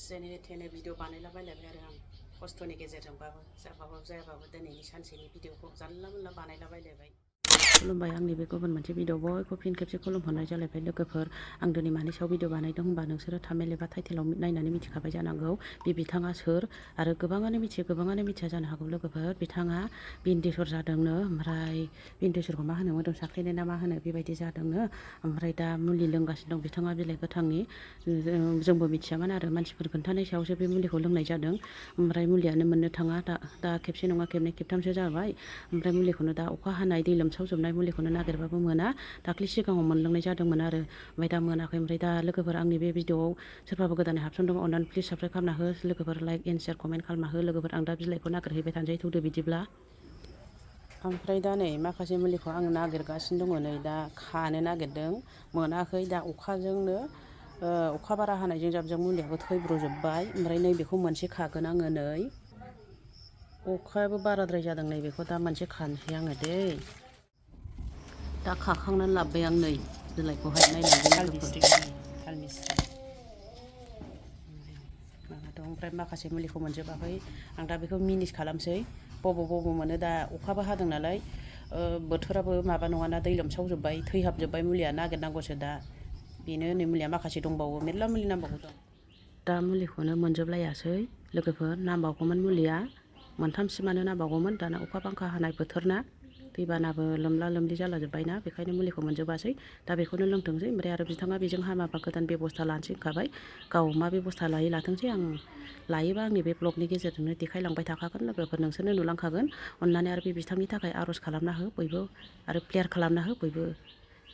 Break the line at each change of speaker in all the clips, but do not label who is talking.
जेने थेने भिडिअ बानायलाबायलायबाय आरो आं खस्थ'नि गेजेरजोंबाबो जाबाबो जायाबाबो दिनैनि सानसेनि भिडिअखौ जानला मोनला बानायलाबायलायबाय। खुलुमबाय, आंनि बे गुबुन मोनसे भिडिअ बयखौ फिन खेबसे खुलुमहरनाय जालायबाय लोगोफोर। आं दिनै मानि सायाव भिडिअ बानायदों होनबा नोंसोरो थाम्बनेल एबा टाइटेलाव नायनानै मिथिखाबाय जानांगौ बे बिथाङा सोर, आरो गोबाङानो मिथियो गोबाङानो मिथिया जानो हागौ लोगोफोर। बिथाङा बिन्दिसर जादोंनो, ओमफ्राय बिन्दिसरखौ मा होनो मोदोम साख्लिनाय ना मा होनो बेबायदि जादोंनो, ओमफ्राय दा मुलि लोंगासिनो दं बिथाङा बिलाइ गोथांनि। जोंबो मिथियामोन आरो मानसिफोर खोन्थानाय सायावसो बे मुलिखौ लोंनाय जादों। ओमफ्राय मुलियानो मोननो थाङा दा खेबसे नङा खेबनै खेबथामसो जाबाय। ओमफ्राय मुलिखौनो दा अखा हानाय दै लोमसावजोबनाय मुलिखौनो नागिरबाबो मोना। दाख्लै सिगाङाव मोनलोंनाय जादोंमोन आरो ओमफ्राय दा मोनाखै। ओमफ्राय दा लोगोफोर आंनि बे भिडिअआव सोरबाबो गोदानै हाबसनदों अननानै प्लिज साबस्क्राइब खालामना हो लोगोफोर, लाइक एन्ड शेयार कमेन्ट खालामना हो लोगोफोर। आं दा बिलाइखौ नागिरहैबाय थानोसै थौदो बिदिब्ला। ओमफ्राय दा नै माखासे मुलिखौ आं नागिरगासिनो दङ, नै दा खानो नागिरदों मोनाखै। दा अखाजोंनो अखा बारा हानायजों जाबजों मुलियाबो थैब्र'जोबबाय। ओमफ्राय नैबेखौ मोनसे खागोन आङो, नै अखायाबो बाराद्राय जादों, नैबेखौ दा मोनसे खानोसै आङो दै। दा खाखांनानै लाबोबाय आं नै बिलाइखौहाय नायलांदो लोगोफोर। माबा दं, ओमफ्राय माखासे मुलिखौ मोनजोबाखै। आं दा बेखौ मिनिस खालामसै बबाव मोनो। दा अखाबो हादों नालाय बोथोराबो माबा नङाना, दै लोमसावजोब्बाय थैहाबजोब्बाय मुलिया, नागिरनांगौसो दा। बेनो नै मुलिया माखासे दंबावो, मेरला मुलि नांबावगौ दं। दा मुलिखौनो मोनजोबलायासै लोगोफोर, नांबावगौमोन मुलिया मोनथामसिमानो नांबावगौमोन। दाना अखा बांखा हानाय बोथोर ना, दैबानाबो लोमला लोमलि जालाजोब्बायना, बेखायनो मुलिखौ मोनजोबासै। दा बेखौनो लोंथोंसै। ओमफ्राय आरो बिथाङा बेजों हामाबा गोदान बेब'स्था लानोसै होनखाबाय। गाव मा बेब'स्था लायो लाथोंसै, आं लायोबा आंनि बे ब्लगनि गेजेरजोंनो देखायलांबाय थाखागोन लोगोफोर, नोंसोरनो नुलांखागोन। अननानै आरो बे बिथांनि थाखाय आर'ज खालामना हो बयबो, आरो प्लेयार खालामना हो बयबो।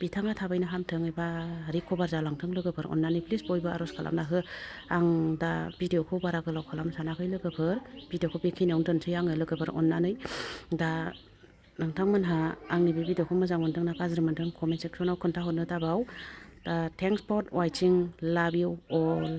बिथाङा थाबैनो हामथों एबा रिकभार जालांथों लोगोफोर, अननानै प्लिज बयबो आर'ज खालामना हो। आं दा भिडिअखौ बारा गोलाव खालामनो सानाखै लोगोफोर, भिडिअखौ बेखिनियावनो दोनसै आङो लोगोफोर अननानै। दा नोंथांमोनहा आंनि बे भिडिअखौ मोजां मोनदों ना गाज्रि मोनदों कमेन्ट सेक्सनाव खोन्थाहरनो दाबाव। दा थेंक्स फर वाचिं, लाभ इउ अल।